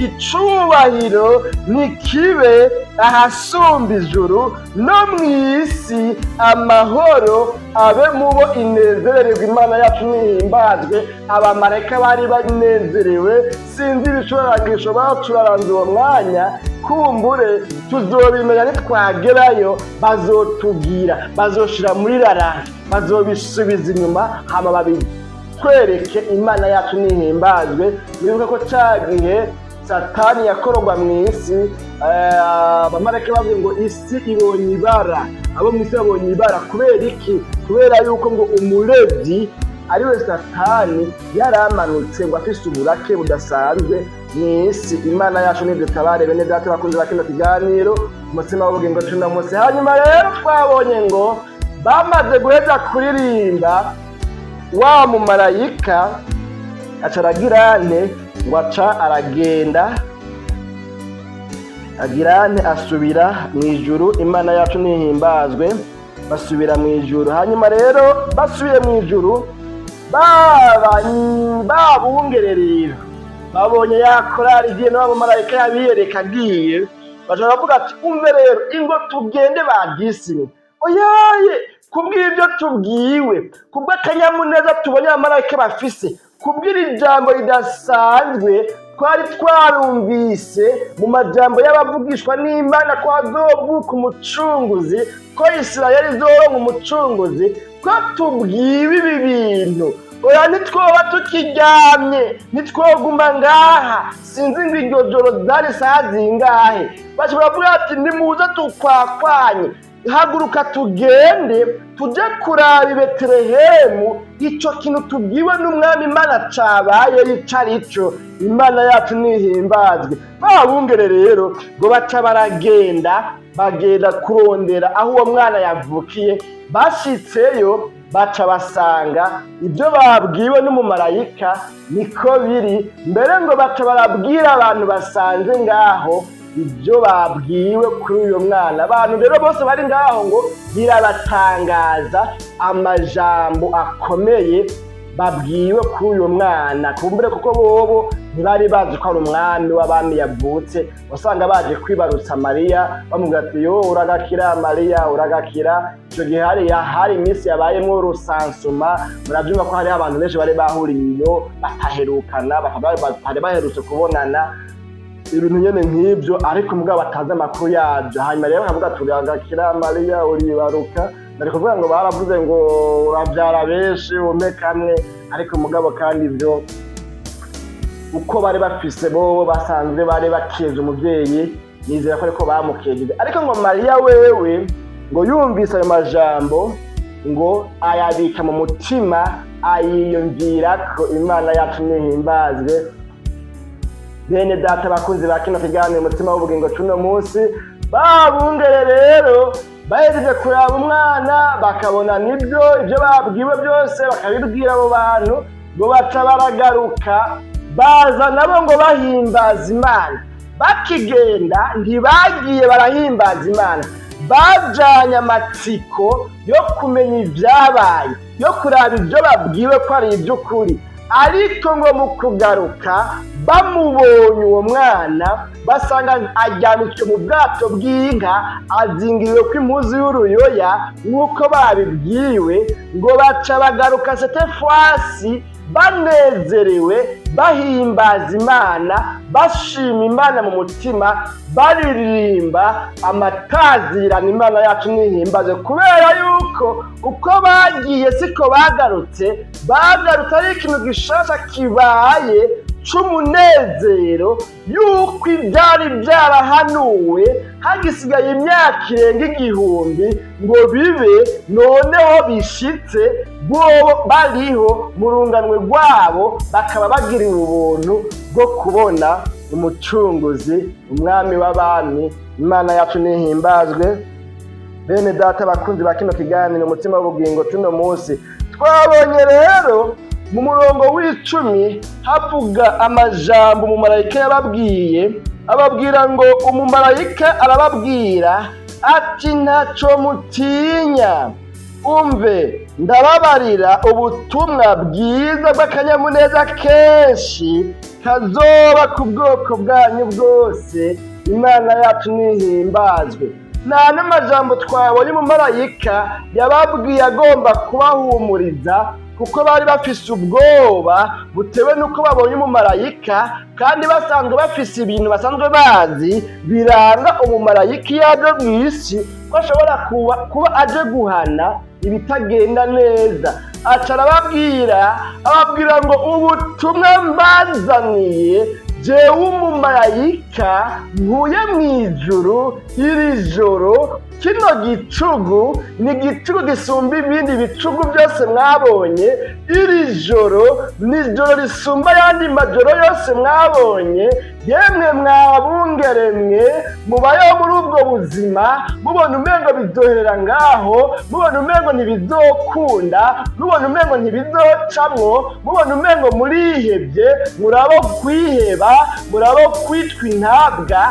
Speaker 1: "Icubahiro nikibe ahasumba ijuru, no mu isi amahoro abe mubo inezerererwa." Imana yacu nihimbazwe. Abamarayika bari banezerewe. Sinzi ibicurarangisho bacuraranze uwo mwanya, kumbure tuzobimenya nitwagerayo, bazotubwira, bazoshira muri ralenti, bazobisubiza inyuma, hama babitwereke. Imana yacu nihimbazwe. Wibuke ko ca gihe Satani yakororwa mu isi, abamarayika bavuze ngo: "Isi ibonye ibara, abo mu isi babonye ibara." Kubera iki? Kubera yuko ngo umurevyi, ariwe Satani, yaramanutse ngo afise uburake budasanzwe mu isi. Imana yacu nidutabare. Bene data bakunze ba kino kiganiro Umutsima w'Ubugingo cuno munsi, hanyuma rero twabonye ngo bamaze guheza kuririmba, wa mumarayika aca aragirane ngo aca aragenda, agirane asubira mu ijuru. Imana yacu nihimbazwe. Basubira mu ijuru. Hanyuma rero basubiye mu ijuru, babungere rero babonye ya korari igiye n'abamarayika yabiyereka agiye, baca baravuga ati: "Umve rero, ingo tugende bagisimwe." Oyaye, kubw'ibyo tubwiwe, kubw'akanyamuneza tubonye abamarayika bafise, kubw'iri jambo ridasanzwe twari twarumvise mu majambo y'abavugishwa n'Imana, ko hazovuka umucunguzi, ko Isirayeli izoronka umucunguzi, ko tubwiwe ibi bintu, oya, ntitwoba tukiryamye, ntitwoguma ngaha. Sinzi ngo iryo joro zari saha zingahe, bashobora kuvuga ati: "Nimuze tukwakwanye, haguruka tugende tujye kuraba i Betelehemu ico kintu tubwiwe n'Umwami Imana cabaye ico ari cyo." Imana yacu nihimbazwe. Babungere rero ngo baca baragenda, bagenda kurondera aho uwo mwana yavukiye. Bashitseyo, baca basanga ibyo babwiwe n'umumarayika niko biri. Mbere ngo baca barabwira abantu basanze ngaho ibyo babwiwe kuri uyu mwana. Abantu rero bose bari ngaho ngo birabatangaza amajambo akomeye babwiwe kuri uyu mwana, kumbure kuko bobo ntibari bazi ko ari umwami w'abami yavutse. Wasanga baje kwibarutsa Mariya, bamubwira ati: "Yo, uragakira Mariya, uragakira." Icyo gihe hari iminsi yabayemwo recensement. Murabyumva ko hariho abantu benshi bari bahuriye iyo bataherukana, batari baherutse kubonana, ibintu nyene nk'ibyo, ariko mugabo batazi amakuru yabyo. Hanyuma rero bakavuga ati: "Uragakira Mariya, uribaruka." Bari kuvuga ngo baravuze ngo: "Urabyara benshi, ume kamwe." Ariko mugabo kandi ibyo uko bari bafise, bobo basanzwe bari bakeza umuvyeyi, nizera ko ariko bamukejeje. Ariko ngo Mariya wewe ngo yumvise ayo majambo, ngo ayabika mu mutima, ayiyumvira ko. Imana yacu nihimbazwe. Bene data bakunzi ba kino kiganiro Umutsima w'Ubugingo cuno munsi, babungere rero bahejeje kuraba umwana, bakabona nibyo, ibyo babwiwe byose bakabibwira abo bantu, ngo baca baragaruka, baza nabo ngo bahimbaza Imana. Bakigenda, ntibagiye barahimbaza Imana, bajanye amatsiko yo kumenya ibyabaye, yo kuraba ibyo babwiwe ko ari iby'ukuri. Ariko ngo mu kugaruka, bamubonye uwo mwana, basanga aryamitswe mu bwato bw'inka, azingiriwe ko impuzu y'uruyoya nk'uko babibwiwe. Ngo baca bagaruka cette fois-ci. Banezerewe, bahimbaza Imana, bashima Imana mu mutima, baririmba amatazirano. Imana yacu nihimbaze, kubera yuko uko bagiye siko bagarutse. Bagarutse ari ikintu gishasha kibaye c'umunezero, yuko ibyari byarahanuwe hagisigaye imyaka irenga 1000 ngo bibe, noneho bishitse bobo bariho mu runganwe rwabo, bakaba bagiriwe ubuntu bwo kubona Umucunguzi, Umwami w'abami. Imana yacu nihimbazwe. Bene Data, bakunzi ba kino kiganiro Umutima w'Ubugingo, tuno munsi twabonye rero mu murongo w'10 havuga amajambo umumarayika yababwiye, ababwira ngo umumarayika arababwira ati: "Ntacyo mutinya, umve, ndababarira ubutumwa bwiza bw'akanyamuneza kenshi kazoba ku bwoko bwanyu bwose." Imana yacu nihimbazwe. Nta n'amajambo twabonye umumarayika yababwiye agomba kubahumuriza, kuko bari bafise ubwoba butewe n'uko babonye umumarayika, kandi basanzwe bafise ibintu basanzwe bazi biranga umumarayika iyo aje mu isi, ko ashobora kuba aje guhana ibitagenda neza. Aca arababwira, ababwira ngo: "Ubutumwa mbazaniye jewe umumarayika nkuye mu ijuru iri joro, kino gicugu ni igicugu gisumba ibindi bicugu byose mwabonye. Iri joro ni ijoro risumba ayandi majoro yose mwabonye. Yemwe mwabungere mwe mubayeho muri ubwo buzima, mubona umengo bizoherera ngaho, mubona umengo ntibizokunda, mubona umengo ntibizocamwo, mubona umengo murihebye, murabo kwiheba, murabo kwitwa intabwa,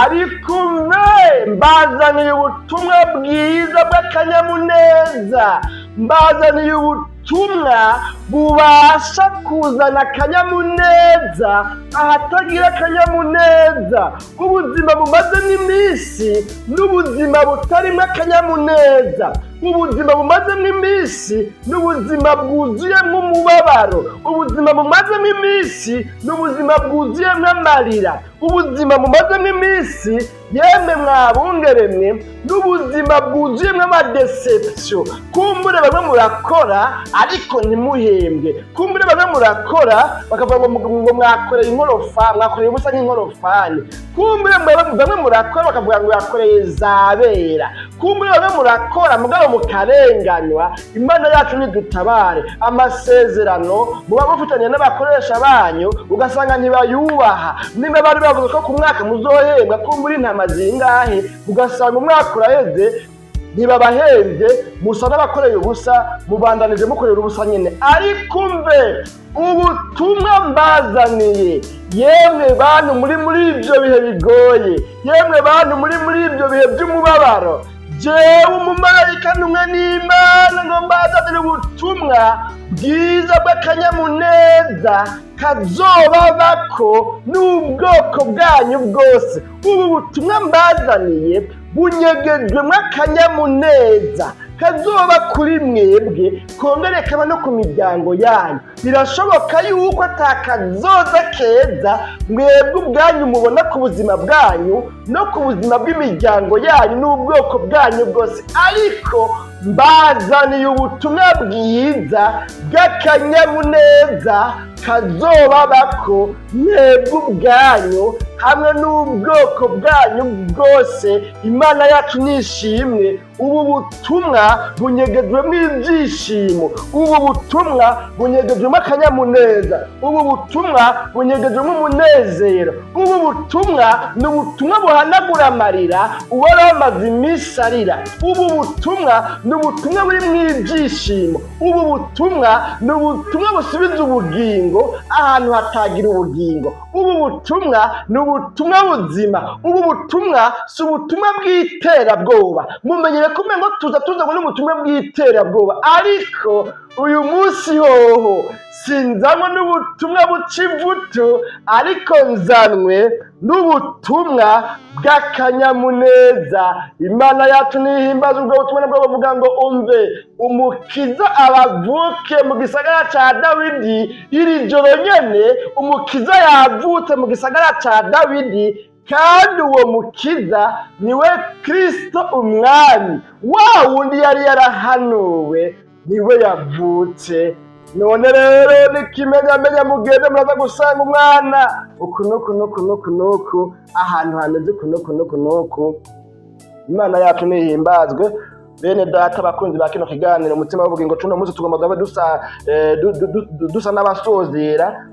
Speaker 1: ariko mwe mbazaniye ubutumwa bwiza bw'akanyamuneza, mbazaniye ubutumwa bubasha kuzana akanyamuneza ahatagira akanyamuneza. Ubuzima bumazemo iminsi n'ubuzima butarimo akanyamuneza, ubuzima bumazemo iminsi n'ubuzima bwuzuyemo umubabaro, ubuzima bumazemo iminsi n'ubuzima bwuzuyemo amarira, ubuzima bumazemo iminsi, yemwe mwabungere mwe, n'ubuzima bwuzuyemo ama déception. Kumbure bamwe murakora ariko ntimuhembwe, kumbure bamwe murakora bakavuga ngo mwakoreye inkorofa, mwakoreye ubusa nk'inkorofani, kumbure bamwe murakora bakavuga ngo yakoreye zabera, kumbure bamwe murakora mugabo mukarenganywa. Imana yacu nidutabare. Amasezerano muba mufitanye n'abakoresha banyu ugasanga ntibayubaha. Nimba bari bavuze ko ku mwaka muzohembwa kumbura intama zingahe, ugasanga umwaka uraheze ntibabahembye, musa n'abakoreye ubusa, mubandanije mukorera ubusa nyine. Ariko mbe ubutumwa mbazaniye, yemwe bantu muri ibyo bihe bigoye, yemwe bantu muri ibyo bihe by'umubabaro, jewe umumarayika ntumwe n'Imana ngo mbazanire ubutumwa bwiza bw'akanyamuneza kazobabako n'ubwoko bwanyu bwose. Ubu butumwa mbazaniye bunyegejwemo akanyamuneza kazoba kuri mwebwe, kongere kaba no ku miryango yanyu. Birashoboka yuko atakazoza keza mwebwe ubwanyu mubona ku buzima bwanyu no ku buzima bw'imiryango yanyu n'ubwoko bwanyu bwose, ariko mbazaniye ubutumwa bwiza bw'akanyamuneza kazobabako mwebwe ubwanyu hamwe n'ubwoko bwanyu bwose. Imana yacu nishimwe. Ubu butumwa bunyegejwemo ibyishimo, ubu butumwa bunyegejwemo akanyamuneza, ubu butumwa bunyegejwemo umunezero, ubu butumwa ni ubutumwa buhanagura amarira uwari amaze iminsi arira, ubu butumwa ni ubutumwa burimo ibyishimo, ubu butumwa ni ubutumwa busubiza ubugingo ahantu hatagira ubugingo, ubu butumwa ni ubutumwa buzima, ubu butumwa si ubutumwa bw'iterabwoba. Mumenyere ko umengo tuza tuzanywe n'ubutumwa bw'iterabwoba, ariko uyu munsi hoho sinzanywe n'ubutumwa buca ivutu, ariko nzanwe N'ubutumwa bw'akanyamuneza. Imana yacu nihimbaza. Ubwo butumwa nabwo buvuga ngo: "Umve, umukiza abavuke mu gisagara ca Dawidi iri joro nyene. Umukiza yavutse mu gisagara ca Dawidi, kandi uwo mukiza niwe Kristo Umwami, wa wundi yari yarahanuwe, niwe yavutse. None rero n'ikimenyamenya, mugende muraza gusanga umwana uku nuku nuku nuku nuku, ahantu hameze uku nuku nuku nuku." Imana yacu nihimbazwe. Bene data, abakunzi ba kino kiganiro Umutima w'Ubugingo, cuno munsi tugomba duhabe dusa dusa n'abasozera,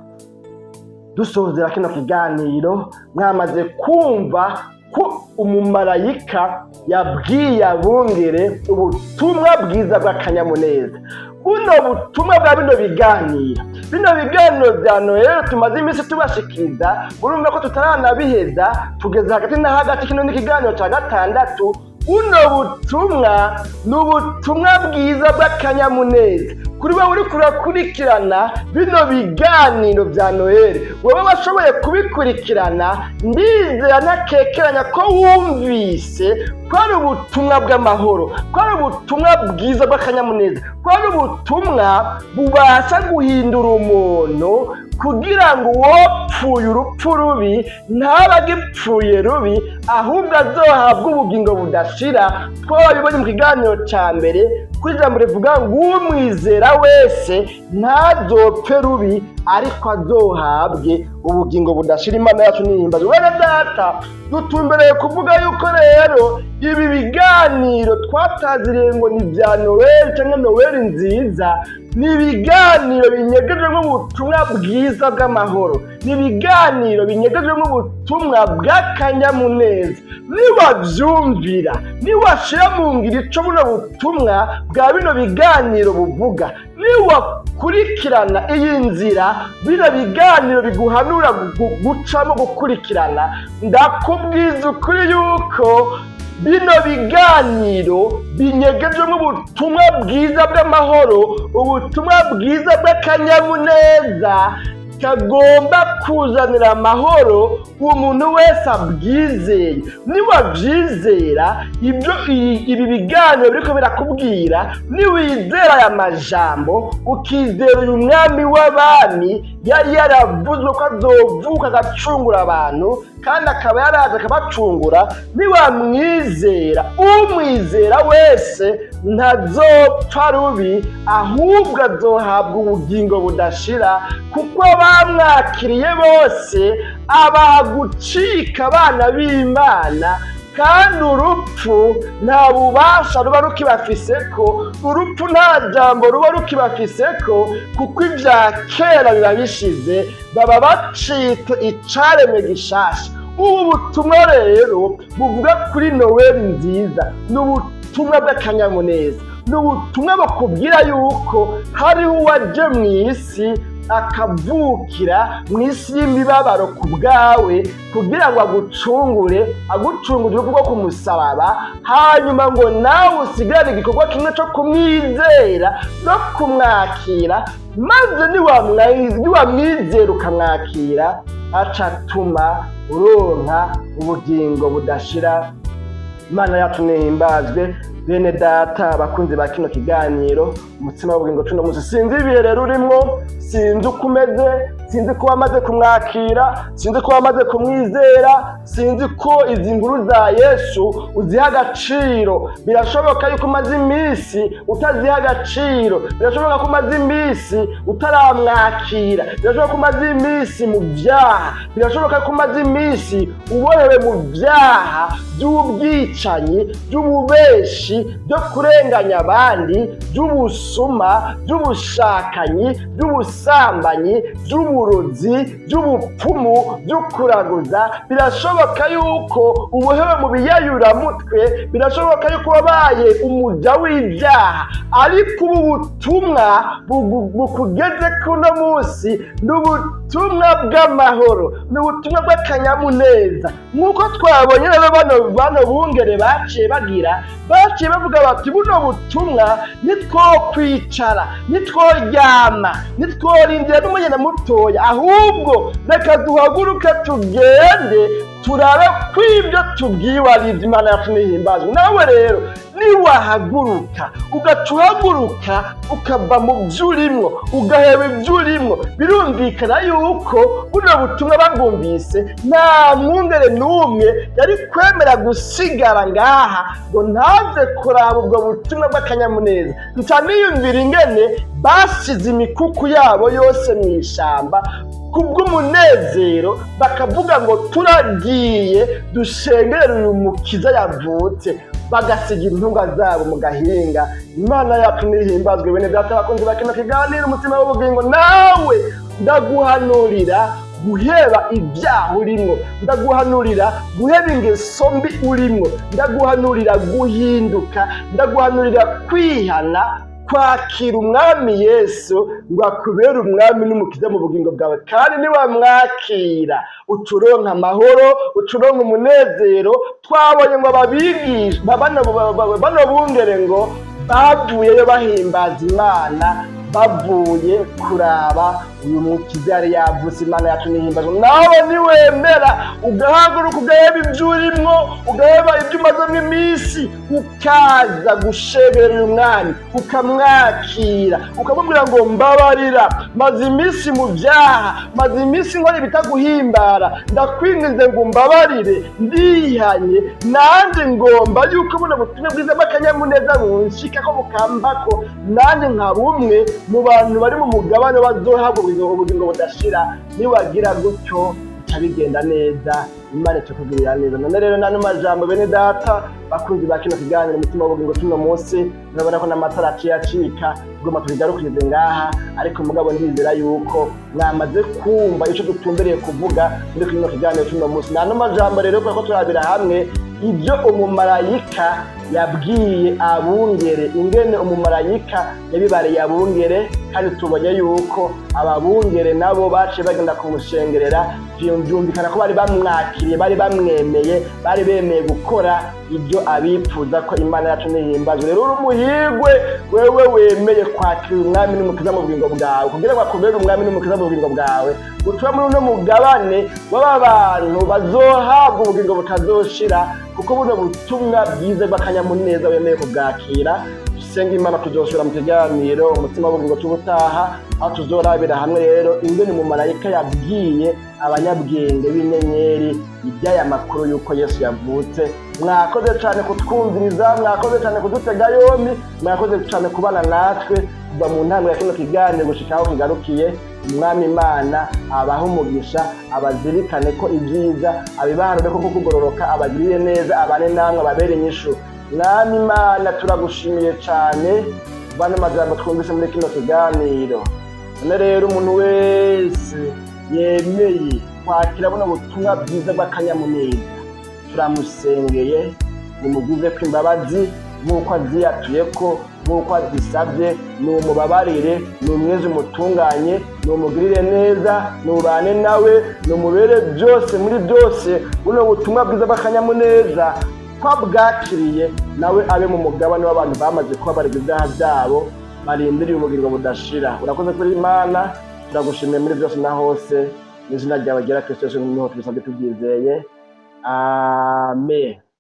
Speaker 1: dusozera kino kiganiro. Mwamaze kumva ko umumarayika yabwiye abungere ubutumwa bwiza bw'akanyamuneza. Buno butumwa bwa bino biganiro bya Noheli tumaze iminsi tubashikiriza, urumva ko tutaranabiheza, tugeze hagati na hagati. Kino ni ikiganiro cya gatandatu. Buno butumwa ni ubutumwa bwiza bw'akanyamuneza kuri wowe uriko urakurikirana bino biganiro bya Noheli. Wowe washoboye kubikurikirana, ndizera ntakekeranya ko wumvise ko ari ubutumwa bw'amahoro, ko ari ubutumwa bwiza bw'akanyamuneza, ko ari ubutumwa bubasha guhindura umuntu kugira ngo uwopfuye urupfu rubi ntabe agipfuye rubi, ahubwo azohabwe ubugingo budashira. Twabibonye mu kiganiro cya mbere ko ijambo rivuga ngo umwizera wese ntazopfe rubi, ariko azohabwe ubugingo budashira. Imana yacu nihimbaza. Bene data, dutumbereye kuvuga yuko rero ibi biganiro twataziriye ngo ni ibya Noweli cyangwa Noweli nziza, ni ibiganiro binyegejwemo ubutumwa bwiza bw'amahoro, ni ibiganiro binyegejwemo ubutumwa bw'akanyamuneza. Niwabyumvira, niwashira mu ngiro ico buno butumwa bwa bino biganiro buvuga, niwakurikirana iyi nzira bino biganiro biguhanura gucamo gukurikirana, ndakubwiza ukuri yuko bino biganiro binyegejwemo ubutumwa bwiza bw'amahoro, ubutumwa bwiza bw'akanyamuneza kagomba kuzanira amahoro umuntu wese abwizeye. Niwabyizera ibyo ibi biganiro biriko birakubwira, niwizera aya majambo, ukizera uyu mwami w'abami yari yaravuzwe ko azovuka agacungura abantu, kandi akaba yaraje akabacungura, niwamwizera, umwizera wese ntazopfa rubi, ahubwo azohabwa ubugingo budashira, kuko bamwakiriye bose abaha gucika abana b'Imana. Kandi urupfu nta bubasha ruba rukibafiseko, urupfu nta jambo ruba rukibafiseko, kuko ibya kera biba bishize, baba bacitse icaremwe gishasha. Ubu butumwa rero buvuga kuri Noweli nziza ni ubutumwa bw'akanyamuneza, ni ubutumwa bukubwira yuko hariho uwaje mu isi, akavukira mu isi y'imibabaro ku bwawe, kugira ngo agucungure, agucungure urupfu rwo kumusaraba, hanyuma ngo nawe usigarane igikorwa kimwe cyo kumwizera no kumwakira. Maze niwamwizera ukamwakira, aca atuma uronka ubugingo budashira. Imana yacu nihimbazwe. Bene data, abakunzi ba kino kiganiro Umutsima w'Ubugingo cuno munsi, sinzi ibihe rero urimwo, sinzi uko umeze, sinzi ko wamaze kumwakira, sinzi ko wamaze kumwizera, sinzi ko izi nkuru za Yesu uziha agaciro. Birashoboka yuko umaze iminsi utaziha agaciro, birashoboka ko umaze iminsi utaramwakira, birashoboka ko umaze iminsi mu byaha, birashoboka ko umaze iminsi ubohewe mu byaha by'ubwicanyi, by'ububeshi, byo kurenganya abandi, by'ubusuma, by'ubushakanyi, by'ubusambanyi, by'uburozi, by'ubupfumu, byo kuraguza. Birashoboka yuko ubohewe mu biyayuramutwe, birashoboka yuko wabaye umuja w'ibyaha. Ariko ubu butumwa bukugeze kuno munsi ni ubutumwa. ubutumwa bw'amahoro, ni ubutumwa bw'akanyamuneza. Nk'uko twabonye rero, bano bungere baciye bagira, baciye bavuga bati: "Buno butumwa nitwokwicara, nitworyama, nitworindira n'umugenda mutoya, ahubwo reka duhaguruke tugende turabe ko ibyo tubwiwe ari ibyo." Imana yacu nihimbazwe. Nawe rero niwahaguruka, ugaca uhaguruka ukava mu byo urimwo, ugaheba ibyo urimwo, birumvikana yuko buno butumwa babwumvise, nta mwungere n'umwe yari kwemera gusigara ngaha ngo ntaze kuraba ubwo butumwa bw'akanyamuneza. Nca niyumvira ingene basize imikuku yabo yose mu ishamba kubw'umunezero, bakavuga ngo: "Turagiye dushengerere uyu mukiza yavutse", bagasiga intunga zabo mu gahinga. Imana yacu nihimbazwe. Bene data bakunzi ba kino kiganiro Umutima w'Ubugingo, nawe ndaguhanurira guheba ibyaha urimwo, ndaguhanurira guheba ingeso mbi urimwo, ndaguhanurira guhinduka, ndaguhanurira kwihana, kwakira Umwami Yesu ngo akubere umwami n'umukiza mu bugingo bwawe. Kandi niwamwakira, ucuronka amahoro, ucuronka umunezero. Twabonye ngo ababigisha bano bungere ngo bavuyeyo bahimbaza Imana, bavuye kuraba uyu mukiza yari yavutse. Imana yacu nihimbazwa. Nawe niwemera ugahaguruka, ugaheba ibyo urimwo, ugaheba ibyo umazemo iminsi, ukaza gusheberera uyu mwami, ukamwakira, ukamubwira ngo: "Mbabarira, maze iminsi mu byaha, maze iminsi nkora ibitaguhimbara, ndakwinginze ngo umbabarire, ndihanye, nanjye ngomba yuko buno butumwa bwiza bw'akanyamuneza bunshika ko bukambako, nanjye nka bumwe mu bantu bari mu mugabane bazohabwa ubugingo budashira." Niwagira gutyo, bica bigenda neza, Imana itukugirira neza. None rero nano majambo, bene data bakunzi ba kino kiganiro Umutima w'Ubugingo tuno munsi, murabona ko n'amatara aciye acika, tugomba tubigarukirize ngaha. Ariko mugabo ndizera yuko mwamaze kumva ico dutumbereye kuvuga muri kino kiganiro tuno munsi. Nano majambo rero, kubera ko turabira hamwe ibyo umumarayika yabwiye abungere, ingene umumarayika yabibariye abungere, kandi tubonye yuko ababungere nabo baciye bagenda kumushengerera, byumvikana ko bari bamwakiriye, bari bamwemeye, bari bemeye gukora ibyo abipfuza ko. Imana yacu nihimbazwe. Rero uri umuhigwe wewe wemeye kwakira umwami n'umukiza mu bugingo bwawe, kugira ngo akubere umwami n'umukiza mu bugingo bwawe, utuba muri uno mugabane w'aba bantu bazohabwa ubugingo butazoshira, kuko buno butumwa bwiza bw'akanyamuneza wemeye kubwakira. Dusenga Imana, tuzosubira mu kiganiro Umutima w'Ubugingo cy'ubutaha, aho tuzorabira hamwe rero ingene umumarayika yabwiye abanyabwenge b'inyenyeri iby'aya makuru y'uko Yesu yavutse. Mwakoze cyane kutwumviriza, mwakoze cyane kudutega yombi, mwakoze cyane kubana natwe kuva mu ntango ya kino kiganiro gushika aho kigarukiye. Umwami Imana abaha umugisha, abazirikane ko ibyiza, abibaharure ko kugororoka, abagirire neza, abane namwe, ababere inyishu. Mwami Imana, turagushimiye cyane bano majambo twumvise muri kino kiganiro. None rero umuntu wese yemeye kwakira buno butumwa bwiza bw'akanyamuneza, turamusengeye, nimugize ko imbabazi nk'uko aziyatuye ko, nk'uko azisabye, numubabarire, numweze, umutunganye, numugirire neza, nubane nawe, numubere byose muri byose. Buno butumwa bwiza bw'akanyamuneza ko abwakiriye, nawe abe mu mugabane w'abantu bamaze kubabarirwa ibyaha byabo, barindiriye ubugingo budashira. Urakoze kuri Imana, turagushimiye muri byose na hose. Mu izina ryawe ryera Kristo Yesu niho tubisabye tubyizeye, amen.